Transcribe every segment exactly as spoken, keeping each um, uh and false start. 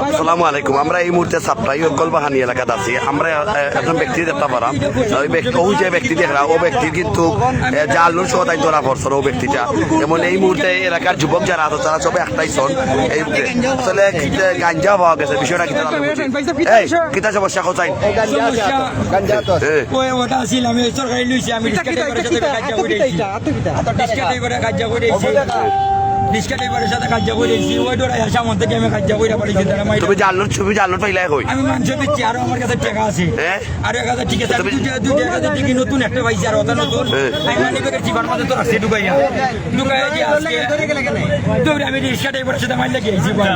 আসসালামু আলাইকুম। আমরা এই মুহূর্তে সাপ্তাই কলবাহানি এলাকাত আছি। আমরা, এ, একজন ব্যক্তি দেখতাম পারাম। ওই ব্যক্তি, ও যে ব্যক্তি দেখরা, ও ব্যক্তির কিন্তু, এ, জাল নোট সহ তাইন ধরা পড়ছে ও ব্যক্তিটা। যেমন এই মুহূর্তে এই এলাকার যুবক যারা আছে, তারা সবে একটাইছন। এই মুহূর্তে আসলে, এ, গাঞ্জা পাওয়া গেছে, বিষয়টা কিতা? এই, কিতা সমস্যা কোথায়? গাঞ্জা আছে, গাঞ্জা তো। এ। ওই ওটা আছিল, আমি সরকারি লইছি, আমি রিক্সা ড্রাইভারের সাথে কাজ করি। রিক্সা ড্রাইভারের সাথে কাজ করি। রিক্সা ড্রাইভারের সাথে কাজ করি। ওই ডরাই আসা মন থেকে আমি কাজ করি, পারি সেটা আমার তুমি জাল নোট, তুমি জাল নোট পাইলায় কই? আমি মাংস বেচছি, আরো আমার কাছে টাকা আছে। হ্যাঁ? আরো এক হাজার টিকিট আছে, তুমি দুইটা, দুইটা এক হাজার টিকিট নতুন একটা পাইছি, আর ওটা নতুন। হ্যাঁ। আমি মানি ব্যাগের চিপার মধ্যে তো রাখছি ঢুকাইয়া। ঢুকাইয়া যে আজকে দৌড়ে আমি রিক্সা ড্রাইভারের সাথে মাইর লাগিয়ে আইছি, ভাই।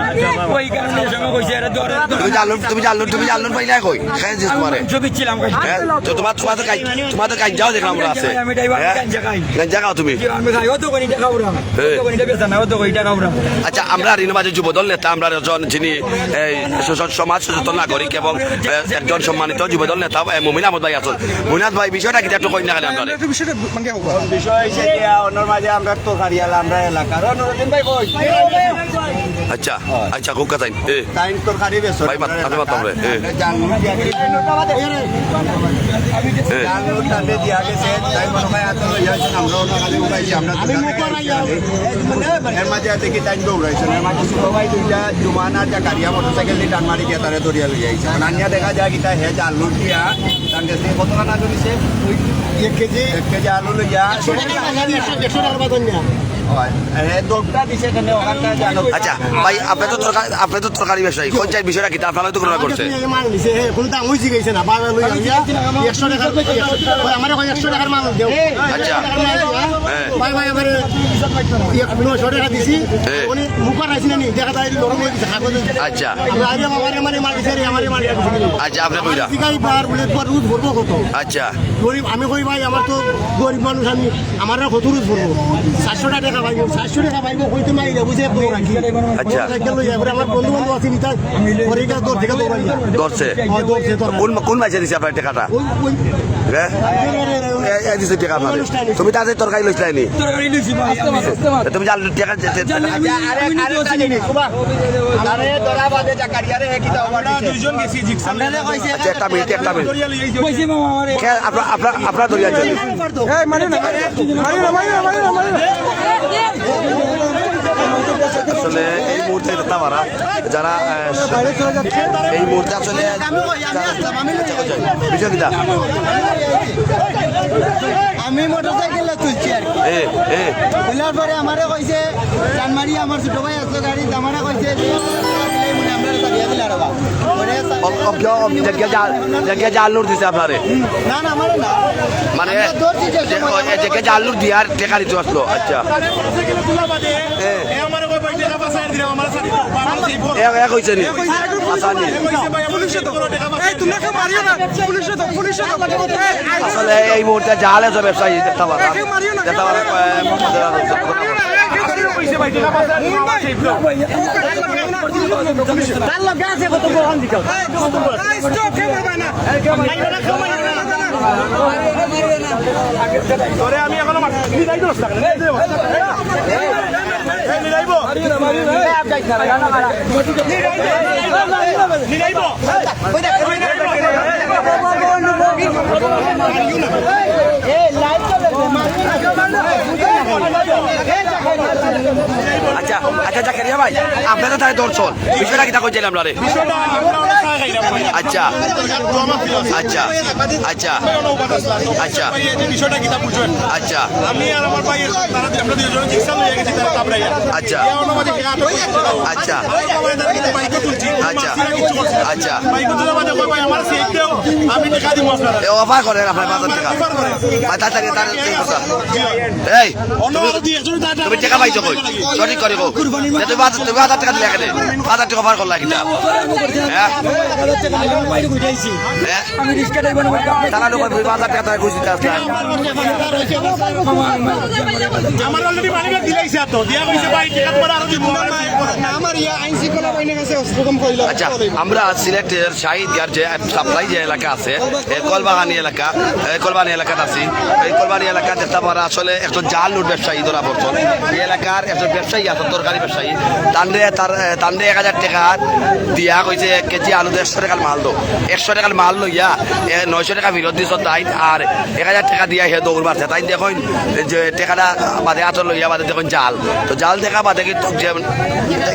ওই কারণে এই সময় কইছে, এরা দৌড়ে, দৌড়ে। তুমি জাল নোট, তুমি জাল নোট, তুমি জাল নোট পাইলায় কই? হ্যাঁ, যে আমি তোমারে। মাংস বেচছিলাম, ভাই। হ্যাঁ, তো তোমার, তোমার তো গাঞ্জা, তোমার তো গাঞ্জাও দেখলাম আমরা আছে। আমি ড্রাইভার, হ্যাঁ? গাঞ্জা খাই। গাঞ্জা খাও তুমি? জি, আমি খাই। ও তো করি, টাকা উড়াম। হ্যাঁ। ও তো করি, টাকা উড়াম। আচ্ছা, আমরা আর ইনো মাঝে যুবদল নেতা, আমরা একজন যিনি এই স-, স-, সমাজ সচেতন নাগরিক এবং, এ, একজন সম্মানিত যুবদল নেতা, এ, মুমিন আহমদ ভাই আছেন। মুমিন আহমদ ভাই, বিষয়টা কিতা একটু কইন না খালি আমরা। একটু বিষয়টা ভাঙ্গিয়া হোক। বিষয় হইছে যে, অনর মাঝে আমরা তো হারিয়ালা, আমরা এলাকার। ও নুরুদ্দিন ভাই কই? আচ্ছা, আচ্ছা, খুব কথা। এ। তাইন তরকারি বেচো। ভাই, মাত-, আপনি মাততাম রে। এ। আমরা জাল নোট দিয়া গেছি। এ। জাল নোট তাতে দিয়া গেছে, তাই মনে হয় এত লইয়া আছেন, আমরা অন্য খালি উঠাইছি, আমরা তো জানি। এর মাঝে আছে কি তাইন দৌড়াইছেন, এর মাঝে ছোট ভাই দুইটা জুমান আর জাকারিয়া মোটরসাইকেল দিয়ে টান মারি গিয়া তারে ধরিয়া লইয়া আইছে। মানে আনিয়া দেখা যায় কি তাই হে জাল নোট দিয়া, তার কাছে কত টাকা ধরেছে? এক কেজি। এক কেজি আলু লইয়া। একশো টাকার বাজার নিয়া, একশো টাকার বাজার নিয়া। হয়। এ, দরটা দিছে কেন ওখানটা জানো? আচ্ছা, ভাই, আপনি তো তরকারি, আপনি তো তরকারি ব্যবসায়ী, কোন চাই বিষয়টা কিতা আপনারা তো ঘটনা করছে? এই মাল নিছে, হে, কোনো দাম হইছে গেছে না, বাজার লই আইয়া, একশো টাকার, ওই আমারে কয় একশো টাকার মাল দেও। আচ্ছা। একশো টাকার মাল দেও, হ্যাঁ? হ্যাঁ। ভাই, ভাই, আমারে এক নয়শো টাকা দিছি, হ্যাঁ। উনি মুখ আর আইছে না নি, দেখা যায় নরম হয়ে গেছে, কাগজ। আচ্ছা। আমরা আইয়া আমারে মানে মাল দিছে রে, আমারে মাল দিছে। আচ্ছা, আপনি কইরা? জিগাই বার বলে, "তোমার রোজ ভরবো কত?" আচ্ছা। গরিব, আমি কই, "ভাই, আমার তো গরিব মানুষ, আমি, আমার আর কত রোজ ভরবো? চারশো টাকা পাইবো, চারশো টাকা পাইবো, কইতে মাই না, বুঝে একদম রাখি।" আচ্ছা। মোটরসাইকেল লইয়া, এবারে আমার বন্ধু বান্ধব আছে, নিতা, পরে এটা দৌড় থেকে দৌড়াইয়া। ধরছে? হ্যাঁ, ধরছে, ধরছে। কোন, কোন মাঝে দিছে আপনার টাকাটা? ওই, ওই। হ্যাঁ? এ, এ দিছে টাকা আপনারে। তুমি তাদের তরকারি লইছিলায় নি? তরকারি লইছি, ভাই। তুমি জাল টাকা যে, যে, জাল, আমি, আমি নিজে আছি নি। আরে, ধরা বাদে জাকারিয়ারে, হে কিতা ওভার দিছে? দুইজন গেছি, জিকসান। আচ্ছা, একটা মিনিট, একটা মিনিট। কইছে মামা আমারে। কে, আপনার, আপনার, আপনার ধরিয়া আছে। এই, মারিও না, মারিও না, মারিও না, মারিও না, মারিও না। আসলে এই মুহূর্তে এটা তামারা, যারা, আহ, এই মুহূর্তে আসলে বিষয় কিতা? আমি মোটরসাইকেল তুলছি আর কি। এ, এ। তুলার পরে আমারে কইছে, জানমারি আমার ছোট ভাই আসলো গাড়ি, আমারে কইছে যে, "মনে আমরা তাড়িয়ে দিলে আর বা।" পরে ও, ও, কে, ও, যে কে জাল, যে কে জাল নোট দিছে আপনারে? না, না, আমারে না। মানে, আমরা ধরছি যে যে, সময় ও, এ, যে কে জাল নোট দিয়ার টেকা দিতে আসলো, আচ্ছা। তারে মোটরসাইকেল তোলা বাদে, এ। এ আমারে কয়, "ভাই, টেকা পাঁচ হাজার দিলাম, আমার সাথে দাও।" এ, এ কইছে নি? আচ্ছা, নি। এ কইছে, "ভাই, আমার পুলিশে তো।" এই, তোমরা কেউ মারিও না। পুলিশে তো, পুলিশে তো। এই, আসলে এই মুহূর্তে জালে যে ব্যবসায়ী দেখতে পারা, দেখতে পারা, এ, তার লগে আছে কত বড় দিকে। এই, stop, কেউ মারবে না। তোরে আমি এখনো মারছি। এই, মিলাইবো। মিলাইবো। আচ্ছা, আচ্ছা, জাকারিয়া ভাই, আপনারা তাই দর্শন, বিষয়টা কিতা কইছিলাম আপনারে? আচ্ছা, আচ্ছা, আচ্ছা, আচ্ছা। এই যে বিষয়টা কিতা বুঝবেন? আচ্ছা। আমি আর আমার ভাই, তারা, আমরা দুইজন রিক্সা লইয়া গেছি, তারা কামড়াইয়া। আচ্ছা। এই অনুমানে কি আটক করছে? আচ্ছা। ওই বাবা, তারা কিন্তু বাইকও তুলছি, আচ্ছা। মাসিরা কিচ্ছু করছে না। আচ্ছা। বাইকও তুলে আমাদের কয়, "ভাই, আমার সিট দেও, আমি টাকা দিব আপনারা।" এ, অফার করেন, আপনার পাঁচ হাজার টাকা। অফার করে। ভাই, তাড়াতাড়ি, তাড়াতাড়ি, তাড়াতাড়ি। এই, অন্য তুমি, আরো দুই একজন তারা তুমি টাকা পাইছো কই? সঠিক করে কও। যে তুমি পাঁচ, তুমি পাঁচ হাজার টাকা দিলে কেনে? পাঁচ হাজার টাকা অফার করলা কিতা? হ্যাঁ? হ্যাঁ? আমি রিক্সা ড্রাইভার। তারা লোক দুই পাঁচ হাজার টাকা তারা খুশি আছে। আমার already মানি ব্যাগ দিলাইছে তো। দিয়া কইছে, "ভাই, টাকা তোমার আরো দিব।" না, আমার ইয়া আইন শৃঙ্খলা বাহিনীর কাছে হুকুম কইলো। আচ্ছা, আমরা সিলেটের শাহী ঈদগার যে সাপ্লাই যে এলাকা আছে, এ, কলবাগানি এলাকা, এ, কলবাগানি এলাকাত আছি। এই কলবাগানি এলাকাত দেখতা পারা আসলে একজন জাল নোট ব্যবসায়ী ধরা পড়ছইন। এই এলাকার একজন ব্যবসায়ী আছে, তরকারি ব্যবসায়ী। তানরে তার, এ, তানরে এক হাজার টেকা দিয়া কইছে, "এক কেজি আলু দে একশো টেকার মাল দেও।" একশো টেকার মাল লইয়া, এ, নয়শো টেকা ফিরত দিছইন তাইন। আর এক হাজার টেকা দিয়া হে দৌড় মারছে। তাইন দেখইন যে টেকাটা বাদে আতো লইয়া বাদে দেখইন জাল। তো জাল দেখা বাদে কিন্তু যে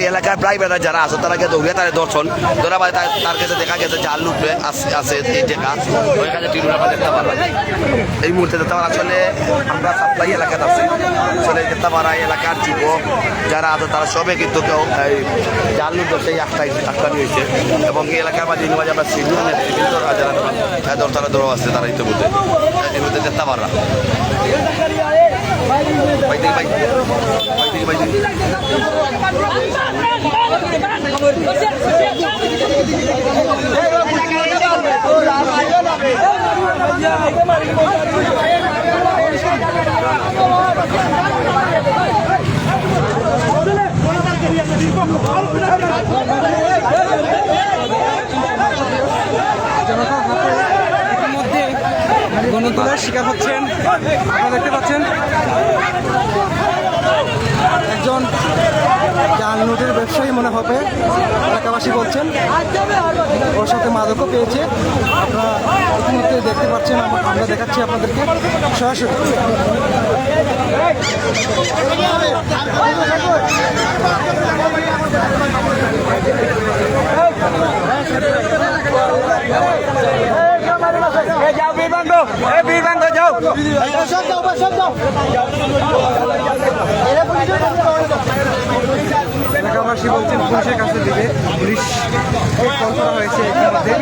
এলাকার প্রায় বেটা যারা আছে, তারা গিয়া দৌড়িয়া তারে ধরছইন। ধরা বাদে তার, তার কাছে দেখা গেছে জাল নোট আছে, আছে এই টেকা। ওই কাছে টিউন আমরা দেখতা পারা। এই মুহূর্তে দেখতা পারা আসলে আমরা সাপ্লাই এলাকাত আছি। আসলে দেখতা পারা এলাকার যুবক যারা আছে, তারা সবে কিন্তু কেউ এই জাল নোট ব্যবসায়ী আটকাই, আটকানি হয়েছে। এবং এই এলাকার মাঝে, মাঝে আমরা সিনিয়র নেতৃবৃন্দ যারা, তারা ধর-, তারা ধরো আছে, তারা ইতিমধ্যে, ইতিমধ্যে দেখতা পারা। ভাই, দেখি ভাই। ভাই, দেখি ভাই, দেখি। জনতার হাতে ইতিমধ্যে গণধোলাইয়ের শিকার হচ্ছেন। আপনারা দেখতে পাচ্ছেন, একজন জাল নোটের ব্যবসায়ী মনে হবে, এলাকাবাসী বলছেন। ওর সাথে মাদকও পেয়েছে। আপনারা ইতিমধ্যে দেখতে পাচ্ছেন, আমরা, আমরা দেখাচ্ছি আপনাদেরকে সরাসরি। এ যাও, বীর বান্ধব, এ বীর বান্ধব, যাও। এলাকাবাসী বলছেন পুলিশের কাছে দিবে, পুলিশকে কল করা হয়েছে, ইতিমধ্যে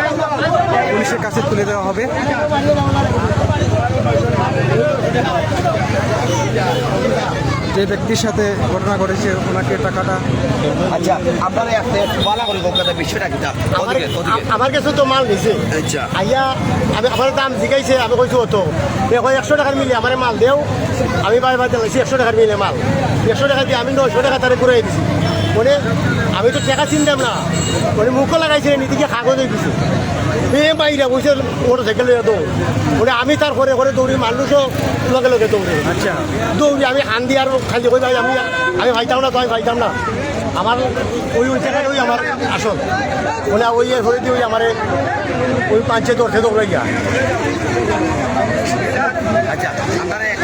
পুলিশের কাছে তুলে দেওয়া হবে। যে ব্যক্তির সাথে ঘটনা ঘটেছে, ওনাকে টাকাটা আচ্ছা, আপনারা একটা ভালো করে কলকাতা বিষয়টা কিতা? আমার, ওদিকে, ওদিকে। আ-, আমার কাছে তো মাল নিছে। আচ্ছা। আইয়া আমি, আমার দাম জিগাইছে, আমি কইছি অত। এ কয়, "একশো টেকার মিলে আমারে মাল দেও।" আমি বারে বারে দিলাইছি, "একশো টেকার মিলে মাল।" একশো টেকা দিয়া আমি নয়শো টেকা তারে ঘুরাই দিছি। মানে, আমি তো টেকা চিনতাম না। মানে, মুখও লাগাইছে, নিতে গিয়ে কাগজ হয়ে গেছে। এ বাইরে বসে মোটরসাইকেল লইয়া দৌড়। মানে, আমি তার ঘরে ঘরে দৌড়ি, মানুষও লগে লগে দৌড়ে। আচ্ছা। দৌড়ি আমি কান্দি আর কান্দি কই, "ভাই, আমি, আমি পাইতাম না তো, আমি পাইতাম না।" আমার ওই, ওই জায়গায় ওই আমার আসল। মানে, ওই এর হয়ে দিয়ে ওই আমারে ওই পাঁচে দৌড়তে দৌড়াইয়া। আচ্ছা, আপনারা এক-,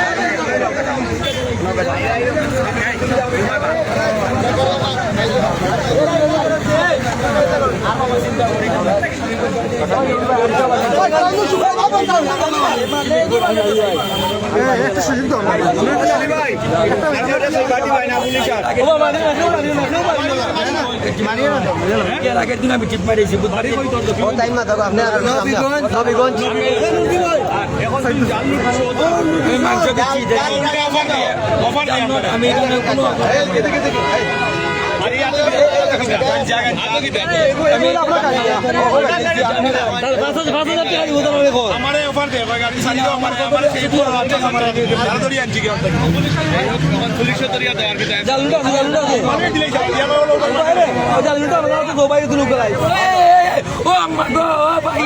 এর আগের দিন আমি টিপ মারিছি, বুঝলি? ও, তাই না, তবে আপনি আর নবীগঞ্জ। নবীগঞ্জ। আমি মাংস বেচি, দেখি। আমি এখানে কোনো আমারে অফার দে, ভাই, গাড়ি চালিয়ে আমারে, আমারে সেই পুরো হাতে আমারে তাড়াতাড়ি আনছি কি অর্ধেক। জালুটা আছে, জালুটা আছে। আমারে দিলে যাই, দিয়া আমার অফার। জালুটা আমরা তো দুবাই তুলু করাই। ও আমার গো, ও ভাই।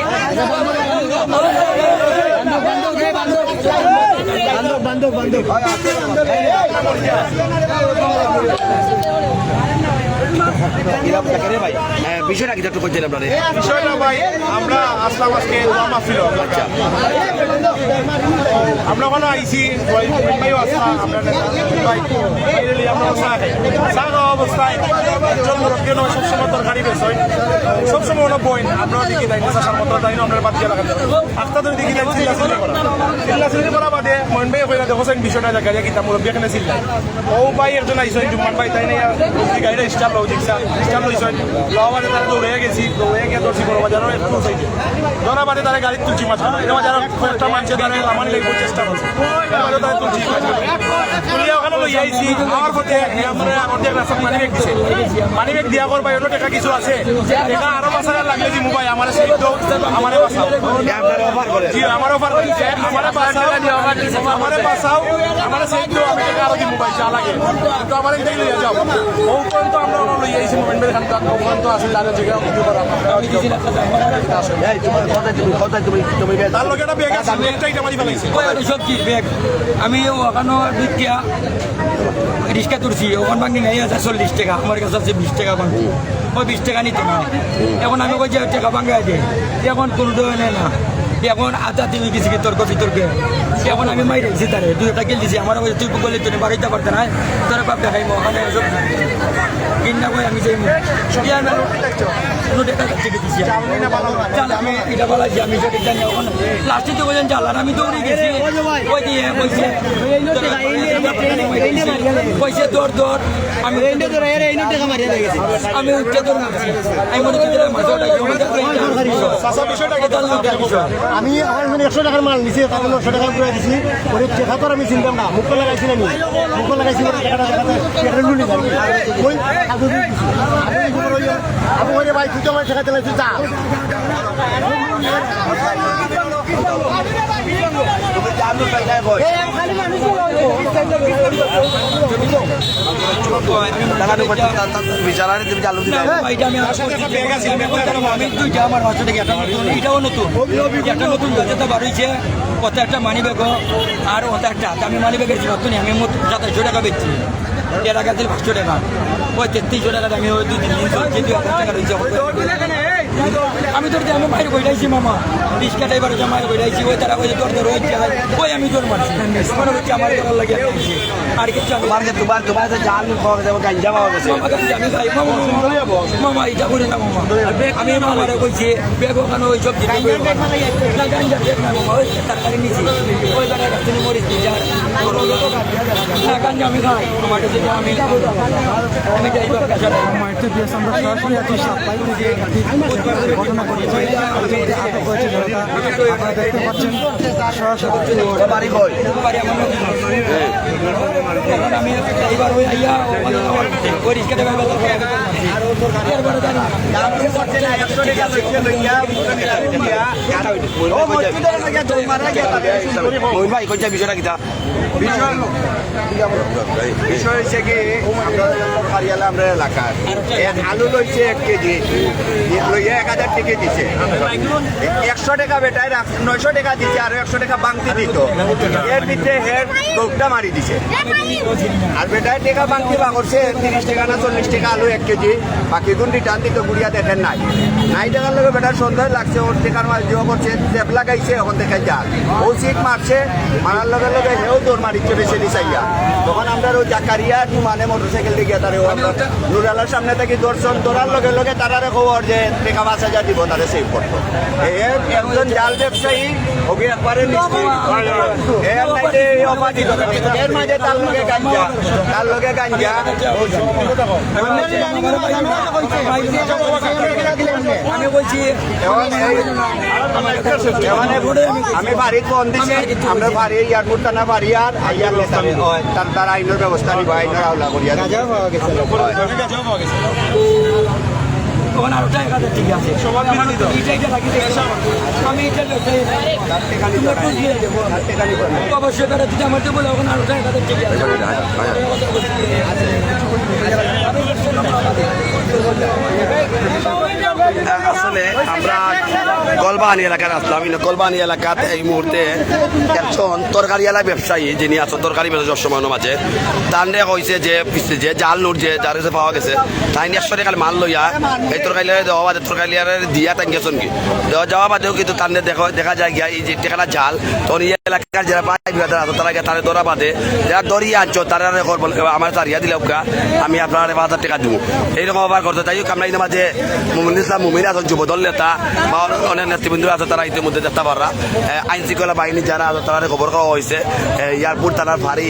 বান্ধব, বান্ধব, বান্ধব। এরা দেখে রে ভাই, হ্যাঁ, বিষয়টা কিতা একটু কইতেন আপনারে? বিষয়টা ভাই, আমরা আসলাম আজকে দোয়া মাহফিল। আচ্ছা। আমরা ওখানে আইছি, ভাই, ভাইও আসলাম, আমরা ভাই, finally আমরা চা খাই। চা খাওয়া অবস্থায় একজন মুরব্বী নয়, সবসময় তরকারি বেচয়। সবসময় ওনার বইন, আমরা দেখি তাই না, চাচার মতো তাই না, আমরা বাদ দিয়ে লাগাতে। আখতা ধরি দেখি তাই চিল্লা চিল্লি করা। চিল্লা চিল্লি করা বাদে মইন ভাই কইলা, "দেখো সাইন, বিষয়টা জাগারিয়া কিতা মুরব্বী এখানে চিল্লা।" ও ভাই একজন আইসইন, জুম্মান ভাই, তাই না, গাড়িটা start লও, রিক্সা start লইসইন। লওয়া বাদে তারা দৌড়ে গেছি, দৌড়ে গিয়ে ধরছি বড় বাজারও একটু সাইডে। ধরা বাদে তারা গাড়ি তুলছি মাঝখানে। এটা বাজারও কয়েকটা মানুষে তারা লামানি লাগবে চেষ্টা করছে। এবারে তারা তুলছি। তুলিয়া ওখানে লই আইছি। আমার পথে আমরা আমাদের রাস্তাত মানি ব্যাগ দিছে। মানি ব্যাগ দিয়া কর ভাই, অন্য টাকা কিছু আছে। টাকা আরো পাঁচ হাজার লাগলে দিমু ভাই, আমারে সেই তো, আমারে বাঁচাও। জি, আমারে অফার করেছে। আমারে বাঁচাও, আমারে বাঁচাও, আমারে সেই তো, আমি টাকা আরো দিমু ভাই, যা লাগে। তো আমারে এটা লইয়া যাও। ও পর্যন্ত আমরা লই আইছি মোমেন ভাইর খান, তার ওখান তো আছে, তারে জিগা কি করা। আমি দিছি না, এই, তোমার কথা তুমি, কথা তুমি, তুমি বেশ। তার লগে একটা ব্যাগ আছে, ব্যাগটা এটা মারি ফেলাইছে। ওই, ওই সব কি ব্যাগ? আমি ওখানো দুইটা রিক্সা তুলছি, ওখান ভাঙ্গি নাই আছে চল্লিশ টাকা, আমার কাছে আছে বিশ টাকা ভাঙ্গি। ওই বিশ টাকা নিত না। এখন আমি কই যে টেকা ভাঙ্গাই দে, এখন কোনো দোয়া নেয় না। এখন আজাদি হয়ে গেছে কি তর্ক বিতর্কে। এখন আমি মাইর দিছি তারে, দুই একটা গেল দিছি, আমার ওই তুই বলে তুই বাড়িতে পারতে না, তোর বাপ দেখাইবো, ওখানে এসব কিনা কই আমি যাইবো। কি আর মেলো? কোনো টাকা কাটতে গেছি। চাল আমি এটা বলা যে আমি সঠিক জানি, এখন লাস্টে তো বলেন চাল, আর আমি দৌড়ে গেছি। ওই দিয়ে কইছে, কইছে দৌড় দৌড়, আমি এই টেকা মারিয়া দিয়ে গেছি। আমি উঠতে দৌড় মারছি। আমি মনে করি যে মাথা ওটা কেমন করে চাচা, বিষয়টা কি? এটা লোকের বিষয়। আমি আমার মানে একশো টাকার মাল নিছি, তাকে একশো টাকা ঘুরে দিছি। ওরে টেকা তো আর আমি চিনতাম না, মুখ লাগাইছি না নি। মুখ লাগাইছি, ওরে টেকাটা দেখাতে পেট্রোল ঢুলি যাবে। ওই আগুন দিয়ে দিছি। আগুন দিয়ে দিছি, ওই আগুন করে ভাই, তুই তো আমার ঠেকাতে লাগছিস, যা। বিচারানি তুমি চালু দিলে। এটা আমি আশা করছি যে আমি দুইটা আমার পাঁচশো টাকা, একটা নতুন, এটাও নতুন, একটা নতুন গাজেতা বার হইছে, ওটা একটা মানি ব্যাগ, আর ওটা একটা, আমি মানি ব্যাগের জন্য নিয়ে আমি মোট সাতাইশশো টাকা বেচছি, এর আগে আছিল পাঁচশো টাকা, ওই তেত্রিশশো টাকা আমি ওই দুই তিন দিন চলছে, দুই হাজার টাকা রয়েছে। আমি তোর আমি মাইর বইলাইছি মামা, রিক্সা ড্রাইভার হচ্ছে মাইর বইলাইছি, ওই তারা ওই তোর ধরে হচ্ছে, ওই আমি জোর মারছি, মনে হচ্ছে আমার করার লাগে আমি আইছি। আর কিছু আমি তোমার যে, তোমার, তোমার যে জাল পাওয়া গেছে, গাঞ্জা পাওয়া গেছে। মামা, গাঞ্জা আমি খাই, মামা, মামা, মামা, এটা করে না মামা। আমি মামারে কইছি, ব্যাগ ওখানে ওই সব দিতে হবে। না, গাঞ্জা ব্যাগ না মামা, ওই তার কাছে নিছি। ওই বেটা গাছ থেকে মরিচ দিছে আর না, গাঞ্জা আমি খাই, আমার কাছে আমি, আমি যাই বাপ কাছে। মাইরটা দিয়েছে, আমরা সরাসরি আছি সাপ্লাই থেকে ঘটনা ঘটেছে। আটক হয়েছে জনতা, আপনারা দেখতে পাচ্ছেন সরাসরি। বাড়ি কই? আমি এবার ওই আইয়া, ওই রিক্সা ড্রাইভার। একশো টাকা লইয়া লইয়া, ও মসজিদের লগে দৌড় মারা গিয়া তাদের সুন্দরী বউ। ওই ভাই, কই যাবি, বিষয়টা কিতা? বিষয়, বিষয় হয়েছে কি, আমরা সরকারি এলা আমরা এলাকার এ আলু লইছে এক কেজি, লইয়া এক হাজার টাকা দিছে। একশো টাকা বেটায় রাখ, নয়শো টাকা দিছে, আরো একশো টাকা বাংতি দিত। এর ভিতরে হের বউটা মারি দিছে। আর বেটায় টাকা বাংতি বা করছে তিরিশ টাকা না চল্লিশ টাকা আলু এক কেজি, বাকি গুণ রিটার্ন দিত, গুড়িয়া দেখেন নাই। নাই টাকার লগে বেটার সন্দেহ লাগছে, ওর টাকার মাল জিও করছে, চেপ লাগাইছে, এখন দেখে যার। ও সিট মারছে, মারার লগে লগে হেও দৌড় মারিচ্ছে বেশি দিছাইয়া। তখন আমরা ওই জাকারিয়া মানে মোটরসাইকেল দিয়ে গিয়া তারে ও আমরা নুরালার সামনে থাকি দর্শন, ধরার লগে লগে তারারে খবর যে টাকা পাঁচ হাজার দিব, তারে সেভ করতো। এ একজন জাল ব্যবসায়ী, ওকে একবারে নিষ্ক্রিয়। এ আপনাকে এই অফার দিত। এর মাঝে তার লগে গাঞ্জা, তার লগে গাঞ্জা। আমি বলছি, আমি বাড়িত ফোন দিছি, আমরা বাড়ি এয়ারপোর্ট থানা বাড়ি আর আইয়ার লেটারে, তার, তার আইনের ব্যবস্থা নিব, আইনের আওলা করিয়া। তখন আরো টাকা ঠিক আছে। আমি এটা অবশ্যই বেড়াতে আমার তো বলে, এখন আরো টাকা ঠিক আছে। আসলে আমরা গোলবাহানি এলাকাত আসলাম, ইনো গোলবাহানি এলাকাত এই মুহূর্তে একজন তরকারিওয়ালা ব্যবসায়ী, যিনি আছেন তরকারি ব্যবসা সবসময় মাঝে, তানরে কইছে যে, যে জাল নোট যে যার কাছে পাওয়া গেছে, তাইন একশো টাকার মাল লইয়া এই তরকারিওয়ালারে দেওয়া বাদে তরকারিওয়ালারে দিয়া তাইন গেছেন কি, দেওয়া যাওয়া বাদেও কিন্তু তানরে দেখা, দেখা যায় গিয়া এই যে টাকাটা জাল, তখন এই এলাকার যারা ভাই বিরাদার আছে, তারা গিয়া তারে ধরা বাদে, যারা ধরিয়া আনছো, তারা রে খবর বলে, "আমার তারিয়া দিলে উকা, আমি আপনার পাঁচ হাজার টাকা দিব।" এইরকম আবার করতে, যাই হোক, আমরা এই মাঝে মুমিন ইসলাম মুমিন আছেন, যুবদল নেতা বা অনেক নেতৃবৃন্দ আছে, তারা ইতিমধ্যে দেখতে পাররা। এ, আইন শৃঙ্খলা বাহিনী যারা আছে, তারা খবর কওয়া হয়েছে। এ, এয়ারপোর্ট থানার ফাঁড়ি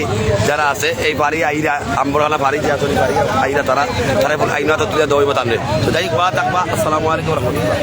যারা আছে, এই ফাঁড়ি আইরা, আম্বরখানা ফাঁড়ি যে আছে, ওই ফাঁড়ি আইরা তারা, তারা এখন আইন হাতে তুলে দেওয়া হইব তাদের। তো যাই হোক, বা থাকবা, আসসালামু আলাইকুম রহমতুল্লাহ।